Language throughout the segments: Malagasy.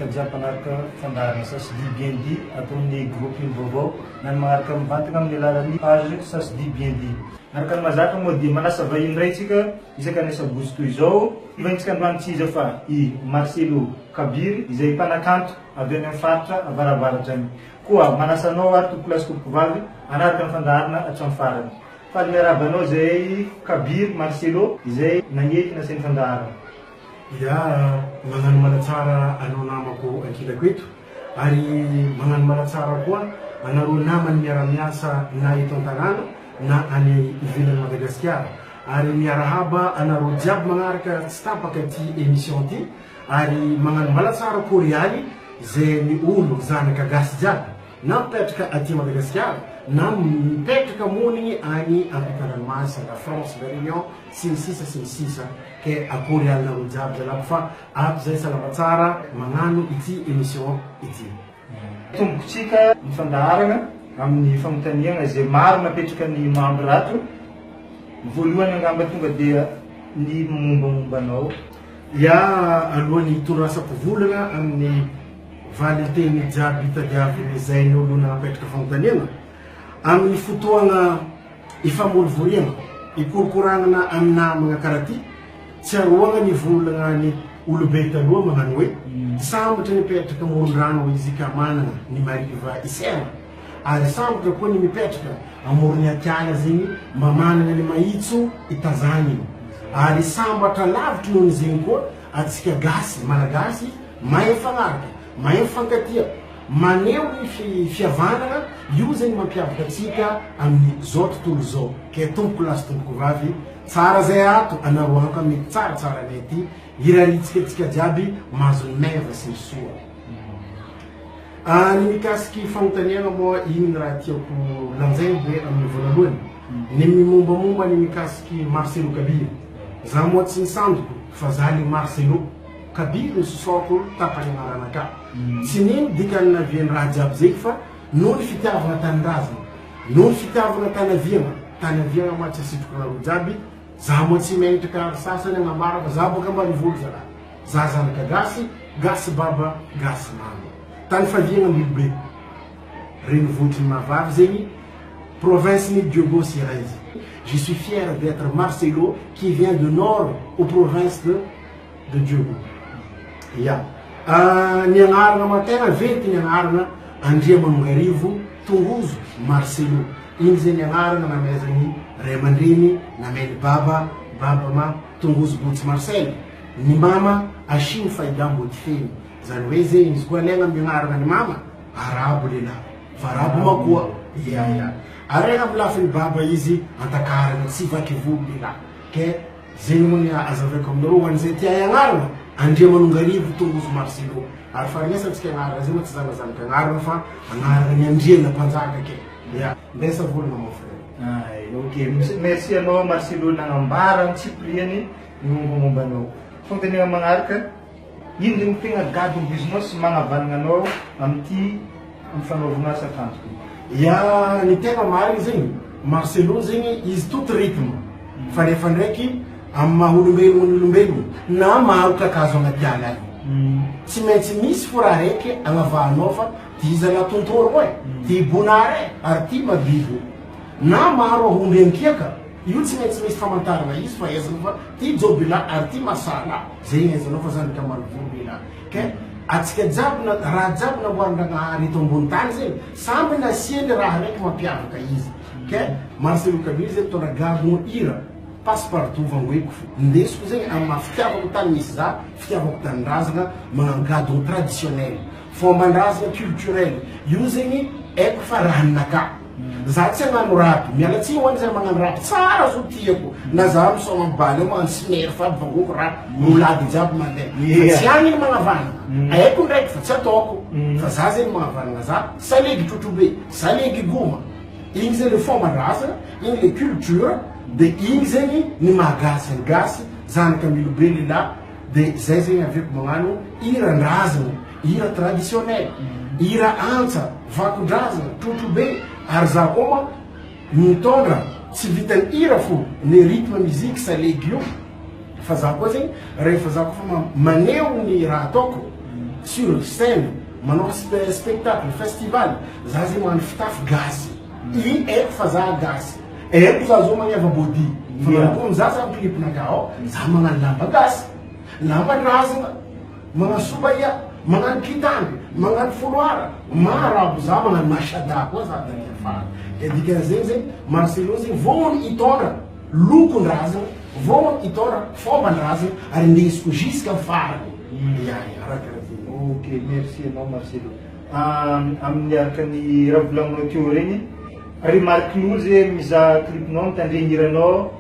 antsika jiaby mpanaraka fandaharana Ça se dit bien dit ato amin'ny groupe Ino Vaovao na ny magnaraka mivantagna amin'ny alalan'ny page Ça se dit bien dit. Araka ny mazaka moa dia manasa vahiny indray tsika isaka ny asabotsy toy izao. Ny vahintsika androany tsy iza fa i Marcelo Kabiry izay mpanakanto avy any amin'ny faritra avaravaratra any. Koa manasa anao ary tompokolahy sy tompokovavy hanaraka ny fandaharana hatramin'ny farany. Faly miarahaba anao izay Kabiry Marcelo izay nagneky nasain'ny fandaharana. Ya, magnano manatsara anao namako ankilako eto ary magnano manatsara koa anareo namany miara-miasa na eto an-tanàna na any ivelan'i Madagasikara ary miarahaba anareo jiaby magnaraka tsy tapaka ity émission ity ary magnano mbalatsara korialy zay ny olo zanaka gasy jiaby na mipetraka aty Madagasikara na mipetraka monigny any ampitan-dranomasina la France, la Réunion sy ny sisa sy ny sisa ke akory alinareo jiaby zalako fa ato zay salama tsara magnano ity émission ity. Tombontsika ny fandaharana amin'ny fanontaniana izay maro napetraka ny membre ato. Ny voalohany angamba tonga dia ny mombamomba anao. Ya, alohan'ny hitorasako volana amin'ny valinteny jiaby tadiaviny izay ny olona napetraka fanontaniana, amin'ny fotoagna ifamorivoriagna, ikorokoragnana amin'ny namagna karaha ty, tsaroagna ny volagna ny olobe taloha magnano hoe, sambatra ny mipetraka amoron-drano izy ka managna ny mariva isehagna, ary sambatra koa ny mipetraka amoron'ny atiala zegny mba managna ny mahitso itazagniny, ary sambatra lavitry noho ny zegny koa atsika gasy, malagasy, mahay mifagnaraka, mahay mifankatia, maneho ny fihavanana, io zegny mampiavaka atsika amin'ny zao tontolo zao, ke tompoko lahy sy tompoko vavy, tsara zay ato anareo anka mety tsara tsara anay aty, iraritsika atsika jiaby mahazo ny meva sy ny soa. Ny mikasiky fagnontaniagna moa igny ny raha tiako lanjaigny hoe amin'ny voalalohany, ny mimombamomba ny mikasiky Marcelo Kabir, za moa tsy nisandoko fa za le Marcelo Kabir ny sosoko tapany agnaranakà, tsy nino dikany naviany raha jiaby zegny fa noho ny fitiavagna tanindrazagna, noho ny fitiavagna tany aviagna, tany aviagna ma tsy asitriko anareo jiaby, za moa tsy megnatra ka sasany agnambara fa za boaka ambanivolo zalahy. Za zanaka gasy, gasy baba, gasy mama. Tany faviagna Ambilobe, renivohitry ny Mahavavy zegny, province ny Diogo Sierraise. Je suis fier d'etre Marcelo qui vient de nord au province de de Diogo. Ya. Ny agnarana ma tegna venty ny agnarana Andriamanongarivo Tongozo Marcelo. Igny zegny agnarana namezan'ny ray aman-dreny, namen'ny baba, baba ma Tongozo Botsy Marcel. Ny mama ashin faida mbô tifeny zany hoe zegny izy koa alaigna amin'ny agnarana ny mama arabo lehilahy fa arabo makoa ia ia araigna amin'ny lafiny baba izy antakarana tsy vaky volo lehilahy ke zegny moa ny azavaiko aminareo ho an'izay tia hay agnarana Andriamanongarivo Tongozo Marcelo ary faregnesantsika agnarana zay moa tsy zanazanaka agnarana fa agnarana ny andriana mpanjaka ke ia mbesa volagna mon frère. Ay ok merci anao Marcelo nagnambara antsipiriany Ny mombamomba anao. Fanontaniana magnaraka, ino zegny tegna gadon'ny business magnavanagna anao amin'ity amin'ny fanaovagna asa kanto ty? Ya, ny tegna marigny zegny, Marcelo zegny izy tout rythme fa nefa ndraiky amin'ny maha olombelogno ny olombelogno na maro kakazo agnaty ala agny tsy maintsy misy fo raha raiky agnavahanao fa ty zalahy tontôro e, ty bonara e, ary ty mabibo na maro ahomby ankiaka. Io tsy maintsy misy famantarana izy fa aizana fa ty jobila ary ty masala zegny aizanao fa zany kamalovolo lehilahy ke atsika jiaby na raha jiaby namboarin-dragnahary eto ambony tany zegny samby nasiany raha raiky mampiavaka izy ke Marcelo Kabir zegny mitondra gadogno hira passe partout vangoeko fo ndesiko zegny amy maha fitiavako tany misy za fitiavako tanindrazagna magnano gadogno traditionnel fomban-drazagna culturel io zegny aiko fa raha ninakahy Za tsy hagnano rap, miala tsiny ho an'izay magnano rap, tsara zo tiako, na za misaoma am baly ao magnano smurf aby vangoko rap, rolady jiaby mandeha, fa tsy agny ny magnavanana, haiko ndraiky fa tsy ataoko, fa za zegny magnavanana za, salegy trotrobe, salegy goma, igny zegny le fomban-drazana, igny le culture, de igny zegny ny maha gasy ny gasy, zanak'Ambilobe lehilahy, de zay zegny aviako magnano hiran-drazana. Hira traditionnel, hira antsa, vakodrazana, trotrobe, ary za koa ma mitondra tsy vitan'ny hira fo ny rythme musique salegy io fa za koa zegny rehefa za koa fa maneho ny raha ataoko. sur scène manao spectacle, festival, za zegny magnano fitafy gasy, igny haiko fa za gasy, haiko za zao magneva body, fa na koa mizaha za amy clip-nakahy ao, za magnano lamba gasy, lamban-drazagna, magnano sobahia, magnano kitandry, magnano foloara, maro aby za magnano mashada koa za taty afara, de dikan'izegny zegny Marcelo zegny vôny hitondra lokon-drazagna, vôny hitondra fomban-drazagna ary indesiko jusqu'à farany, ya ya raha karaha zegny. Ok, merci anao Marcelo. Amin'ny araka ny raha volagninao teo regny, remarque-n'olo zay mizaha clip-nao, mitandregny hiranao,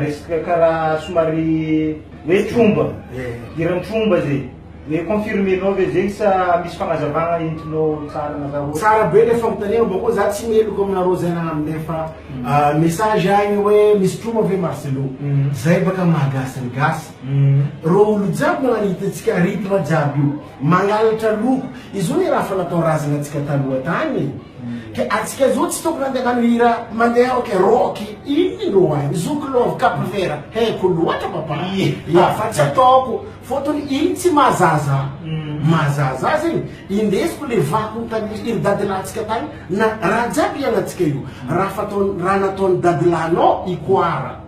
resaka karaha somary hoe tromba, hiran-tromba zay. Hoe confirmer-nao ve zegny sa misy fagnazavagna entinao tsara mazava loatra? Tsara be le fanontaniana bakeo za tsy meloka aminareo zay raha milefa message agny hoe misy tromba ve Marcelo? Zay baka maha gasy ny gasy. Reo olo jiaby magnano hitantsika rythme jiaby io mangalatra loko izy io ny raha fa natao razana antsika taloha tagny e. Ke atsika zao tsy tokony andeha hagnano hira mandeha ok rock ino indreo agny zouk love cap vert haiko loatra papa ya fa tsy ataoko fôtony iny tsy mahazaza mahazaza zegny indesiko le vakony tany iry dadilahintsika tany na raha jiaby iaignantsika io raha fatao raha nataony dadilahinao ikoara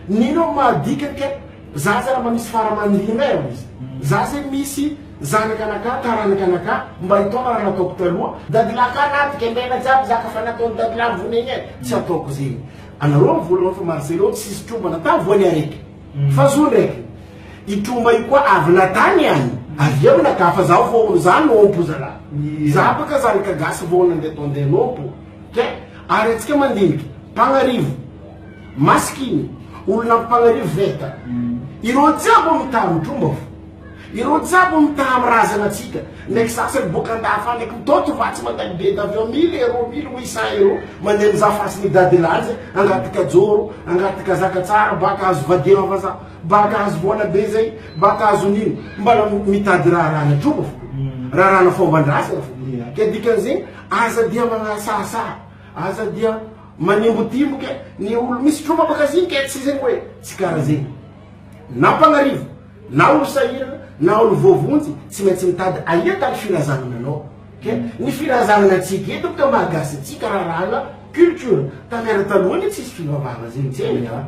nino mahadikany ke Za zany mba misy fara aman-drindra e hoy izy. Za zay misy zanaka anakahy, taranaka anakahy, mba hitaona raha nataoko taloha. Dadilahy ka anaty kembena jiaby zaka fa nataon'i dadilahy vonegny e. Tsy ataoko zegny. Anareo mivolagna fa Marcelo tsisy tromba natao voany araiky. Fa zo ndraiky. I tromba io koa avy natany ihany. Avy eo nakahy fa zaho vao za nompo zalahy. Za baka zanaka gasy vao nandeha tondeha nompo. Ke ary antsika mandiniky, Mpagnarivo. Masikiny, olona mpagnarivo veta. Ireo jiaby mitaha amin'ny tromba fo. Ireo jiaby mitaha amin'ny razana antsika. Ndraiky sasany boaka andafy any, ndraiky mitoto vatsy mandany billet d'avion mille euros, 1800 euros, mandeha mizaha fasin'i Dadilahy zay, angataka joro, angataka zaka tsara, baka azo vadiana vazaha, baka azo vola be zay, baka azo nino. Mbala mitady raharahana tromba fo. Raharahana fomban-drazana fo. Ke dikan'izay, aza dia magnasahasaha, aza dia Manimbotimboka ny olo misy tromba baka zigny ke tsy zegny hoe tsy kara zegny na mpagnarivo na olo sahirana na olo voavonjy tsy maintsy mitady aia tany firazanana anao ke ny firazanana antsika eto boka maha gasy antsika rarahana culture tanera taloha anie tsisy fivavahana zegny tsena ka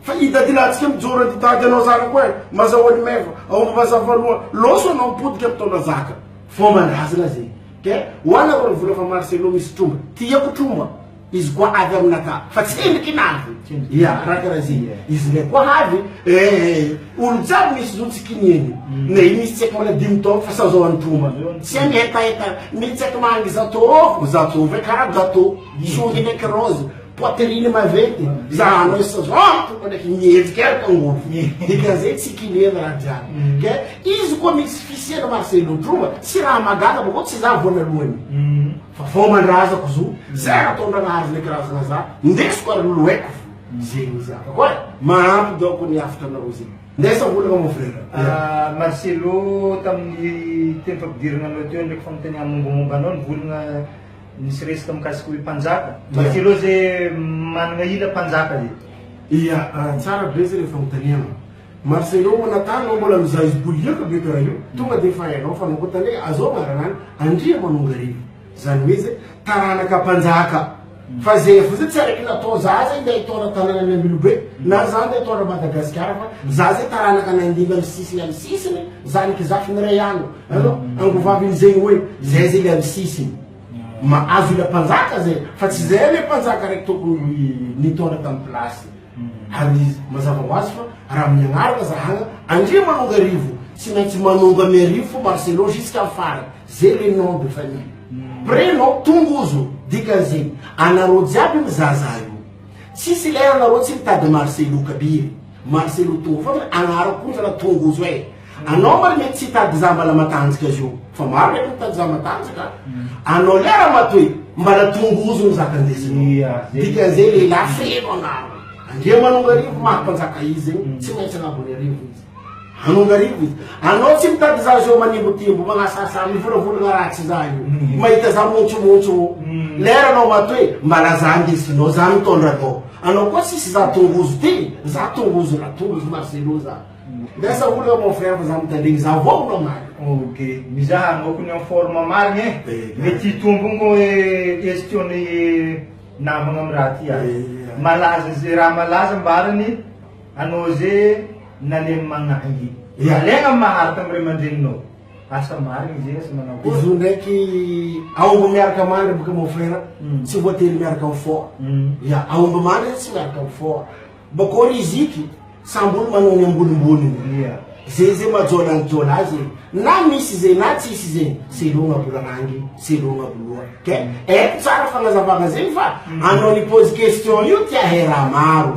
fa idadilantsika mijoro anditady anao zanako e mazahoany meva aomby mazava loha loso anao mipodika mitondra zaka Fomban-drazana zegny. Ke ho anareo ny vola fa Marcelo misy tromba. Tiako tromba. Izy koa avy aminakahy. Fa tsy endriky navy. Ya, raha karaha zegny. Izy ndraiky koa avy, eh, olo jiaby misy zo tsy kinieny. Ne i misy tsy haiko mbola dimy taogno fa sa zao any tromba. Tsy hay mihetaheta, misy tsy haiko mahangy zatôvo, zatôvo e karaha gâteau. Songy ndraiky rose. Poitrine maventy, zahanao isa zao tonga ndraiky mihetsika ary kangoro. Dikan'izay tsy kinena raha jiaby. Ke izy koa misy fisiana Marcelo Tromba, tsy raha mahagaga bakeo tsy za voanalohany. Fa fomban-drazako zo, zay raha ataon-dragnahary ndraiky razana za, ndesiko ary lolohaiko fo. Zegny izy afaka oe, mahampy donc ny hafatra anareo zegny. Ndesa volagna mon frère. Marcelo tamin'ny teny fampidirana anao teo ndraiky fanontaniana mombamomba anao nivolagna Nisy resaka mikasika hoe mpanjaka. Marcelo ze managna ila mpanjaka ze. Ia, tsara be zay le fanontaniana. Marcelo moa natany anao mbola mizaha izy boliaka be karaha io, tonga de efa hainao fa anao koa tale azao agnarana any Andriamanongarivo. Zany hoe zay taranaka mpanjaka. Fa zay fo zay tsy araiky natao za zay ndeha hitondra tanàna any Ambilobe na za ndeha hitondra Madagasikara fa za zay taranaka nandimby amy sisiny amy sisiny zanaky Zafin'iray agny. Anao angovaviny zegny hoe zay zegny amy sisiny. Mahazo ila mpanjaka zay fa tsy zay le mpanjaka raiky tokony nitondra tamy place. Ary mazava ho azy fa raha amin'ny agnarana zahagna Andriamanongarivo tsy maintsy manonga miarivo fo Marcelo jusqu'à farany. Zay le nom de famille. Prénom Tongozo dikan'izegny anareo jiaby mizahazaha io. Tsisy lera anareo tsy mitady Marcelo kabiry. Marcelo Tongo fôtony agnarako koa zala Tongozo e. Anao ma mety tsy hitady za mbala matanjaka izy io fa maro ndraiky mitady za matanjaka. Anao lera matoe mbala Tongozo ny zaka andesinao. Dikan'izay lehilahy feno agnarana. Andriamanongarivo maha mpanjaka izy zegny tsy maintsy agnabony arivo izy. Hanongarivo izy. Anao tsy mitady za zao manimbotimbo, magnasasa, mivolavolagna ratsy za io. Mahita za montsomontso. Lera anao matoe, mbala za andesinao, za mitondra anao. Anao koa tsisy za tongozo ty, za tongozo la tongozo Marcelo za. Ndesa olana mon frère fa za mitandregny za avao no marina. Ok, mizaha anao kony en forme marigny e. Mety hitombogno question-ny namagna amy raha ty ary. Malaza ze raha malaza ambarany anao ze nalemy magnangy. Alaigna maharaka amy ray aman-dreninao. Asa marigny zegny asa manao Izy io ndraiky aomby miaraka mandry boka mon frère tsy voatery miaraka mifoha. Ya, aomby mandry tsy miaraka mifoha. Bakô riziky samby olo manao ny ambonimboniny. Zay zay mahajola ny jola azy e. Na misy zay na tsisy zegny, selon abolarangy, selon aboloha. Ke haiko tsara fagnazavagna zegny fa anao ni-pose question io tia hay raha maro.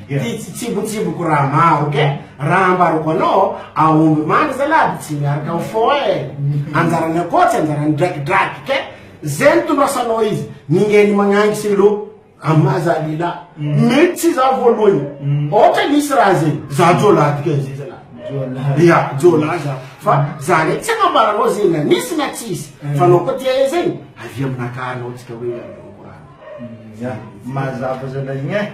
Ty tsibotsiboko raha maro ke raha ambarako anao aomby mandry zalahy tsy miaraka mifoha e. Anjarany akôtsy, anjarany drakidraky ke zay nitondrasanao izy. Ningeny magnangy selo. Amin'ny maha za lehilahy, mety tsy za voalohany. Ohatra nisy raha zay, za jiolahy dikany zay zalahy. Ya, jiolahy za. Fa za ndraiky tsy agnambaranao zay na nisy na tsisy. Fa anao koa tia zay, avy aminakahy anao tsika hoe mikorana. Ya, mazava zalahy igny e.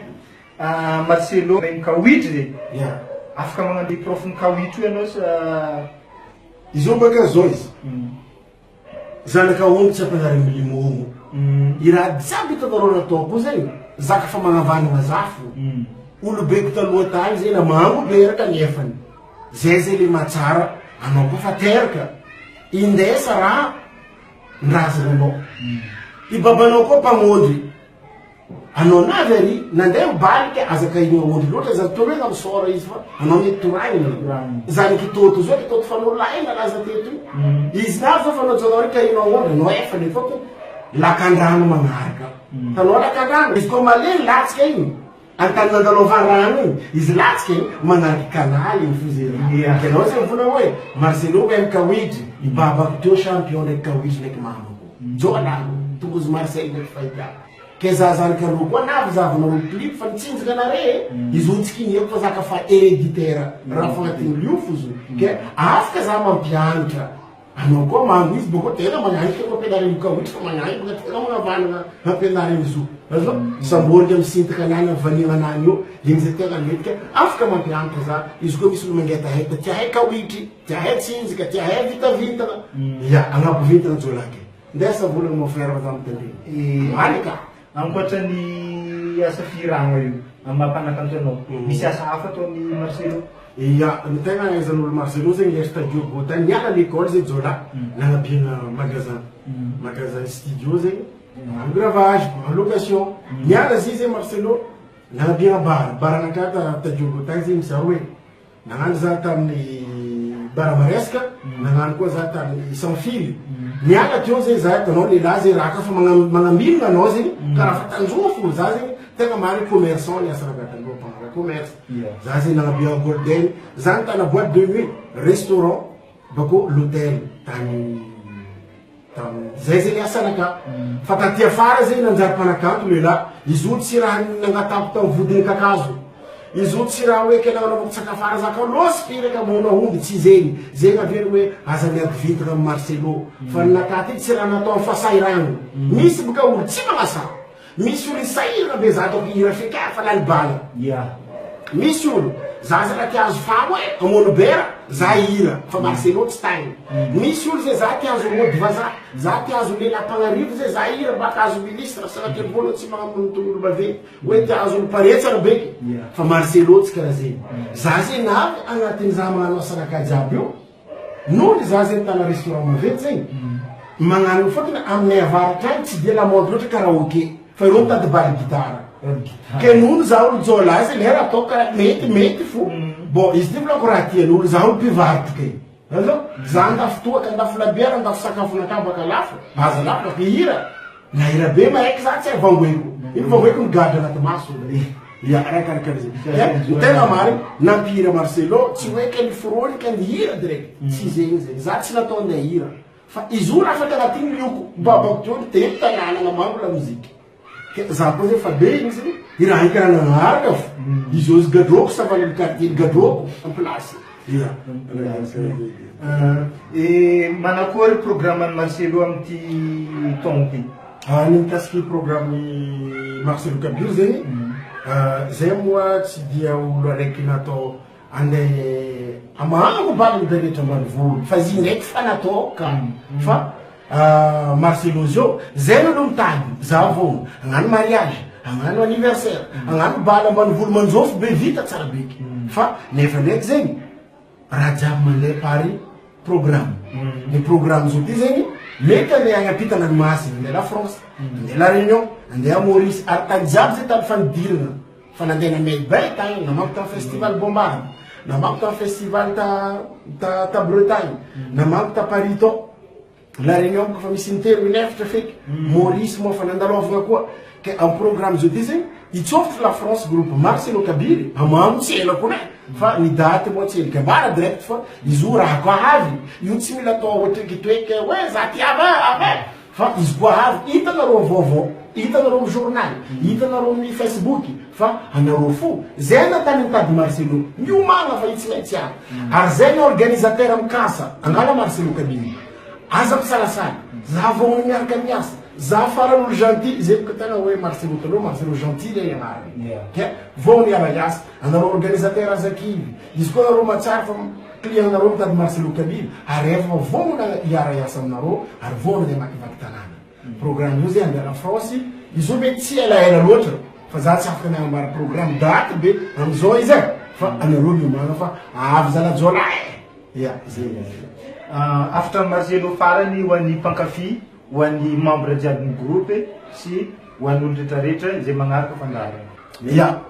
Marcelo, mahay mikawitry ve? Ya. Afaka magnano prof mikawitry io ianao sa? Izy io baka zao izy. Zanaka omby tsy ampianariny limomo. I raha jiaby hitanareo nataoko io zegny, zaka fa magnavanagna za fo. Olobeko taloha tany zay namango beraka nefany. Zay zay le mahatsara anao koa fa teraka. Indesa raha ny razananao. I babanao koa mpagnondry. Anao navy ary nandeha mibalika aza kahigna ondry loatra zany toroigna misôra izy fa anao mety torahigna zany kitoto zao kitoto fanolo lahy nalaza teto io izy navy zao fanao janao kahigna ondry anao efa le fôtony lakandrano magnaraka tanao lakandrano izy koa malemy latsaka igny antany nandalova rano igny izy latsaka igny magnaraka kanaly igny fo zay raha ke anao zay mivolagna hoe Marcelo mahay mikawitry i babako teo champion ndraiky kawitry ndraiky mamako jôla tongozy Marcel ndraiky fahitako. Ke za zany kaloha koa navy zahavanareo clip fa nitsinjaka anare e, izy io tsy kiniako fa zaka fa hereditaire raha fa agnatin'ny liofo izy io, ke afaka za mampianatra anao koa mango izy bôko tena magnagny ke ampianariny kawitry fa magnagny bôka tena magnavanana ampianariny izy io, azonao? Samboriny amy sintaka anany amy vanille anany io, igny zay tegna mety ke afaka mampianatra za, izy koa misy olo mangetaheta tia hay kawitry, tia hay tsinjaka, tia hay vitavintana, ya agnabo vintana jiolahy ke. Ndesa volana mon frère fa za mitandregny. Omaly ka. Ankoatra ny asa fihiragna io, amin'ny maha mpanakanto anao, misy asa hafa ataon'i Marcelo? Ya, ny tegna ahaizan'olo Marcelo zegny le studio Gotha, niala l'école zay jiolahy, nagnabiagna magasin, magasin studio zegny, magnano gravage, magnano location, niala zay zay Marcelo, nagnabiagna bar, bar anakahy ta Diogo tagny zegny misy aroe. Nagnano za tamin'ny bar maresaka, nagnano koa za tamin'ny sans fil. Niala teo zay za, hitanao lehilahy zay raha ka fa magnambinina anao zegny, karaha fa tanjona fo za zegny, tegna marigny commerçant ny asa raha taloha mpagnano commerce. Za zegny nagnabiagna golden, za nitana boite de nuit, restaurant, bakeo l'hotel tany. Zay zegny asanakahy. Fa taty afara zegny nanjary mpanakanto lehilahy. Izy io tsy raha nangatako tamin'ny vodiny kakazo. Izy io tsy raha hoe ke nagnanaovako tsakafara za ka losy firaka mamono aomby tsy zegny. Zegny averiny hoe aza miady vintana amin'i Marcelo. Fa ny nakahy ty tsy raha natao amin'ny fahasahiranana. Misy boka olo tsy magnasaha. Misy olo sahirana be za ataoko hira feky ah fa lany bala. Misy olo, za zala te azo famo e, hamono bera, za hira, fa Marcelo tsy tagny. Misy olo zay za te azo mody vazaha, za te azo lehilahy mpagnarivo zay za hira baka azo ministre, sanatria vola tsy magnambonin'ny tongolo maventy, hoe te azo olo paretsana beky, fa Marcelo tsy karaha zegny. Za zegny avy agnatin'ny za magnano asanakahy jiaby io, Nony za zegny tana restaurant maventy zegny magnano fôtony aminay avaratra agny tsy dia la mode loatra karaoke fa ireo mitady bal gitara ke nony za olo jôlahy zegny lera ataoko karaha mety mety fo bon izy ty volako raha tian'olo za olo mpivarotra ke azonao za andafo toaka andafo labiera andafo sakafonakahy baka lafo aza lafo baka hira Na ela be maraiky za tsy hay vangoeko. Iny vangoeko migadra anaty maso. Ya, arakaraka zay. Ny tegna marigny, nampihira Marcelo, tsy hoe ke niforony ke nihira direct. Tsy zegny zegny. Za tsy natao andeha hihira. Fa izy io raha fa tagnatin'ny lioko. Babako teo niteny tanàna namango lamoziky. Ke za koa zegny fa be igny zegny, i raha iny karaha nagnaraka fo. Izy io izy gadrôko savan'ny quartier, gadrôko en place. Ya. E manakory programme-n'i Marcelo amin'ity taogno ty? Ny mikasiky programme-n'i Marcelo Kabir zegny, zay moa tsy dia olo araiky natao. Andeha amahango bal ny rehetra ambanivolo fa izy ndraiky fa natao ka fa Marcelo zao zay aloha mitady za vao hagnano mariage hagnano anniversaire hagnano bal ambanivolo manjofo be vita tsara beky fa nefa ndraiky zegny raha jiaby mandeha par programme ny programme zao ty zegny mety andeha agny ampita ranomasina andeha la France andeha la Réunion andeha Maurice ary tany jiaby zay tany fanidirana. Fa nandeha namely bay tagny, namaky tam festival Bombarde, namaky tam festival ta ta ta Bretagne, namaky ta Paris tao, La Réunion boka fa misy intelo inefatra feky, Maurice moa fa nandalôvagna koa, ke am programme zao ty zegny hitsôfotry la France groupe Marcelo Kabiry, hamamo tsy ela kony e, fa ny daty moa tsy endriky ambara direct fa izy io raha koa avy, io tsy mila atao otrikitoeky hoe za ty avy e avy e. Fa izy koa avy hitanareo am vaovao, hitanareo am journal, hitanareo amin'ny Facebook fa anareo fo zay natany mitady Marcelo, miomagna fa io tsy maintsy avy. Ary zay ny organisateur mikasa angala Marcelo Kabine. Aza misalasala, za vao miaraka miasa, za farany olo gentil, zay boka tena hoe Marcelo taloha Marcelo gentil le agnarany. Ke vao miara hiasa, anareo organisateur aza kivy, izy koa anareo mahatsiaro fa Client nareo mitady Marcelo Kabila ary efa vonona hiara hiasa aminareo ary vonona ny hamakivaky tanàna. Programme io zay andeha la France izy io mety tsy elaela loatra fa za tsy afaka nagnambara programme daty be amizao izy e fa anareo miomàna fa avy zana-jiolahy e! Ya zay izy. Hafatra an'i Marcelo farany ho an'ny mpankafy, ho an'ny membre jiaby ny groupe sy ho an'ny olo retraretra izay magnaraka fandaharana. Ya.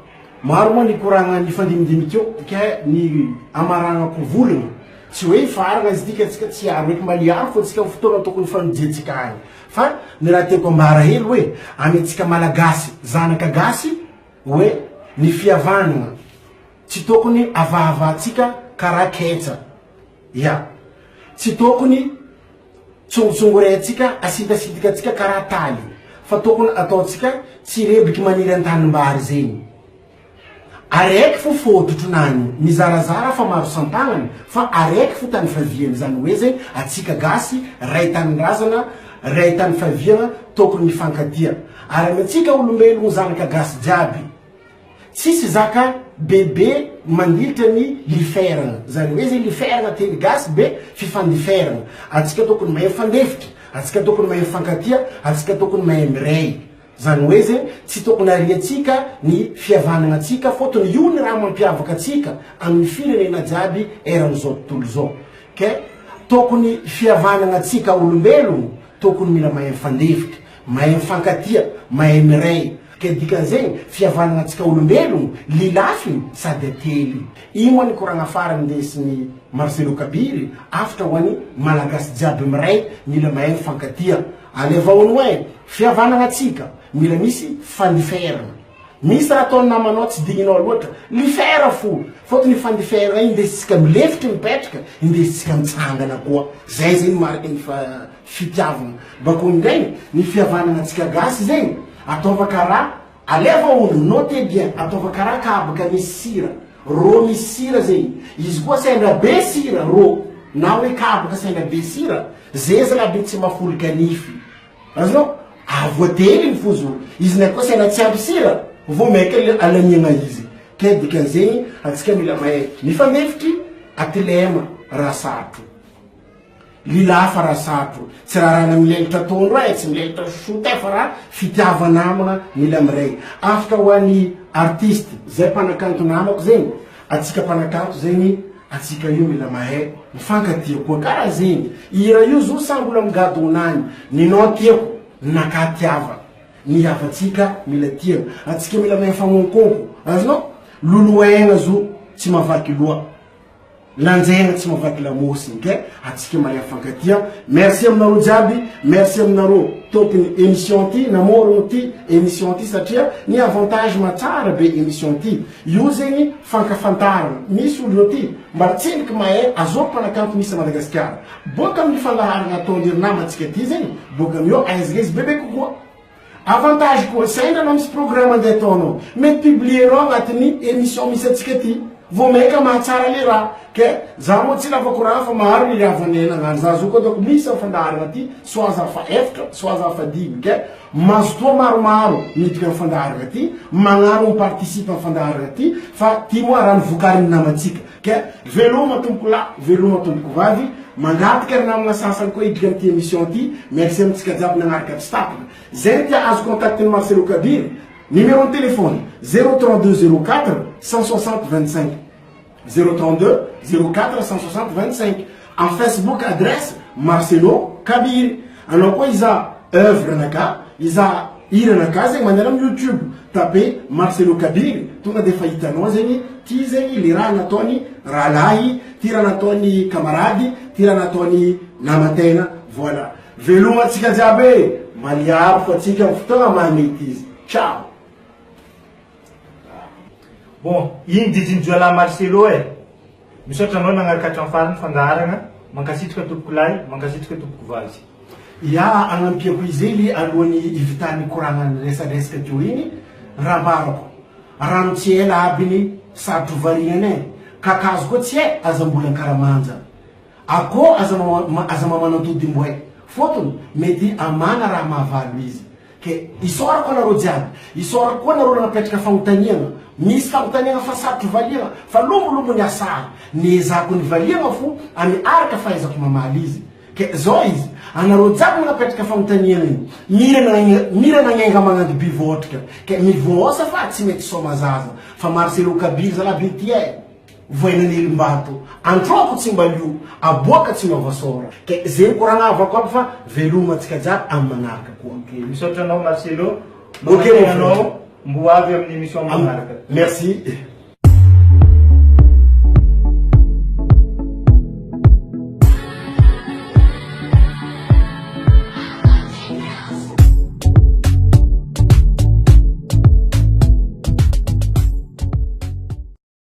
Maro moa ny koragna nifandimidimika eo ke ny amaragnako volagna tsy hoe hifaragna izy ity ke tsika tsy hiaro eky mba hiaro fô tsika fotoagna tokony hifanojentsika agny fa ny raha tiako ambara hely hoe any antsika malagasy zanaka gasy hoe ny fihavanagna tsy tokony avahavahantsika karaha ketsa ya tsy tokony Tsongotsongorentsika, asintasintikantsika karaha taly, fa tokony ataontsika tsy rebiky maniry an-tanimbary zegny. Araiky fo fototronany, mizarazara fa maro sampagnany, fa araiky fo tany faviany, zany hoe zegny atsika gasy ray tanindrazana, ray tany faviagna, tokony mifankatia. Ary amintsika olombelogno zanaka gasy jiaby, Tsisy zaka bebe mandilitra ny liferana, zany hoe zay liferana teny gasy be fifandiferana, atsika tokony mahay mifandefitra, atsika tokony mahay mifankatia, atsika tokony mahay miray, zany hoe zay tsy tokony ariantsika ny fihavanana atsika fotony io ny raha mampiavaka atsika amin'ny firenena jiaby eran'izao tontolo izao, ke tokony fihavanana atsika olombelogno tokony mila mahay mifandefitra, mahay mifankatia, mahay miray. Ke dikan'izegny, fihavanagna antsika olombelogno, lilafiny sady ately. Io moa ny koragna farany ndesin'i Marcelo Kabiry, hafatra ho an'i Malagasy jiaby miray, mila mahay mifankatia. Aleva hono e, fihavanagna antsika, mila misy fandiferana. Misy raha ataon'ny namanao tsy digninao loatra, lifera fo, fôtony io fandiferana io indesintsika milefitry mipetraka, indesintsika mitsangana koa. Zay zegny mariky ny Fitiavana. Bakeo indray ny fihavanana antsika gasy zegny ataova karaha alefa hono note bien ataova karaha kabaka misy sira, rô misy sira zegny izy koa sendra be sira rô na hoe kabaka sendra be sira zezaka aby tsy mafolaka nify azonao avoateriny fo zo izy ndraiky koa sendra tsy ampy sira vô maika alaniagna izy ke dikan'zegny antsika mila mahay mifandefitry atilema raha sarotro. Lila fa raha sarotro. Tsy rarana milelitra tondro eh, tsy milelitra sosotra eh fa raha fitiava namagna mila miray. Afaka ho an'ny artiste zay mpanakanto namako zegny, atsika mpanakanto zegny atsika io mila mahay mifankatia koa karaha zegny. Hira io zo sa mbola migadogna agny, ninao tiako, ninakahy tiava. Ny havantsika mila tiana, atsika mila mahay mifagnokonko, azonao? Lolohaigna zo tsy mahavaky loha. Lanjaina tsy mavaky lamosiny ke atsika mahay mifankatia merci aminareo jiaby merci aminareo tompony émission ty namorogno ty émission ty satria ny avantage mahatsara be émission ty io zegny fankafantarana misy olo zao ty mba tsendriky mahay azao mpanakanto misy a Madagasikara boaka amin'ny fandaharana ataon'iry namantsika ty zegny boaka amio ahaizana izy bebe kokoa Avantage koa, sendra anao misy programme andeha ataonao, mety publier-nao agnatin'ny émission misy antsika ty. Vao maika mahatsara le raha ke za moa tsy lavako raha fa maro ny havanay nagnano za zao koa ataoko misy am fandaharana ty soit za fa efatra soit za fa dimy ke mazotoa maromaro miditra am fandaharana ty magnano mi participe am fandaharana ty fa ty moa raha ny vokarin'ny namantsika ke veloma tompoko lahy veloma tompoko vavy mangataka ry namagna sasany koa hiditra amty émission ty merci amintsika jiaby nagnaraka tsy tapaka zay ny tia azo contact ny Marcelo Kabiry Numéro de téléphone, 032 04 160 25. 032 04 160 25. En Facebook adresse Marcelo Kabiry. Anao koa iza œuvre naka, iza hira naka zegny mandeha amin'ny YouTube. Tape Marcelo Kabiry, tonga de efa hitanao zegny ty zegny le raha nataony rahalahy, ty raha nataony camarade, ty raha nataony naman-tegna. Voilà. Veloma antsika jiaby e! Maliabo fa tsika am fotoagna mahamety izy. Ciao! Bon, iny didin'i Jiolahy Marcelo e! Misaotra anao nagnaraka hatramin'ny farany fandaharagna, mankasitraka tompokolahy, mankasitraka tompokovavy. Ya agnampiako izy hely alohan'ny hivitan'ny koragna niresadresaka teo igny, rambarako, rano tsy ela aby ny sarotro variana e, kakazo koa tsy e aza mbola ankaramanja. Akoho aza aza mamanantodimboay fôtony mety amana raha mahavalo izy ke isaorako anareo jiaby isaorako koa nareo nanapetraka fagnotaniagna misy fagnotaniagna fa sarotro valiagna fa lombolombo ny asahy niezako nivaliagna fo amy araka fahaizako mamaly izy ke zao izy anareo jiaby nanapetraka fagnotaniagna igny mira mira nagnenga magnandy bivôtrika ke mivoasa fa tsy mety sôma zaza fa Marcelo Kabir zalahy be ty e. Voainan'Elimbato, Antroko tsy mba lio, aboaka tsy miova sôra. Ke ze mikoragna havako aby fa veloma antsika jiaby amin'ny magnaraka koa. Ok, misaotra anao Marcelo. Ok mon Manantena frère. anao mbo avy amin'ny émission magnaraka. Merci.